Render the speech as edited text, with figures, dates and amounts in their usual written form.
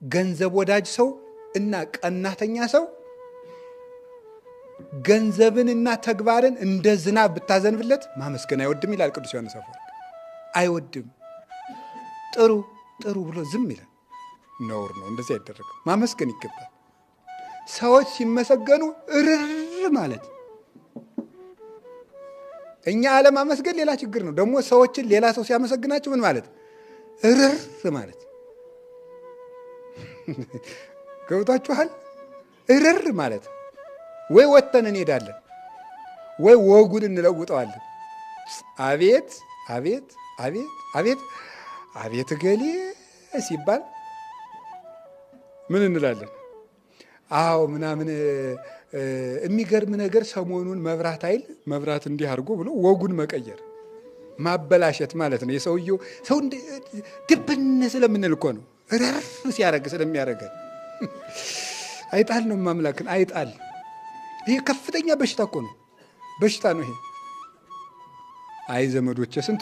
ገንዘብ ወዳጅ ሰው እና ቀናተኛ ሰው ገንዘብንና ተግባርን እንደ ዝናብ ብታዘንብለት ማመስገን አይወድም ይላል ቅዱስ ዮሐንስ አፈወርቅ። አይወድም። ጥሩ ጥሩ ብሎ ዝም ይላል። ነውር ነው፣ እንደዚህ አይደረግም። ማመስገን ይገባል። ሰዎች ሲመሰገኑ እርር ማለት፣ እኛ አለማመስገን ሌላ ችግር ነው። ደግሞ ሰዎችን ሌላ ሰው ሲያመሰግናቸው ምን ማለት? እርር ማለት። ገብቷችኋል? እርር ማለት ወይ ወጥተን እንሄዳለን ወይ ወጉን እንለውጠዋለን። አቤት አቤት አቤት አቤት አቤት እገሌ ሲባል ምን እንላለን? አዎ ምናምን፣ የሚገርም ነገር ሰሞኑን መብራት ኃይል መብራት እንዲህ አድርጎ ብሎ ወጉን መቀየር ማበላሸት ማለት ነው። የሰውየው ሰው ድብን ስለምንል እኮ ነው። እረር ሲያደርግ ስለሚያደርገን አይጣል ነው፣ ማምላክን አይጣል። ይሄ ከፍተኛ በሽታ እኮ ነው፣ በሽታ ነው ይሄ። አይ ዘመዶቼ ስንቱ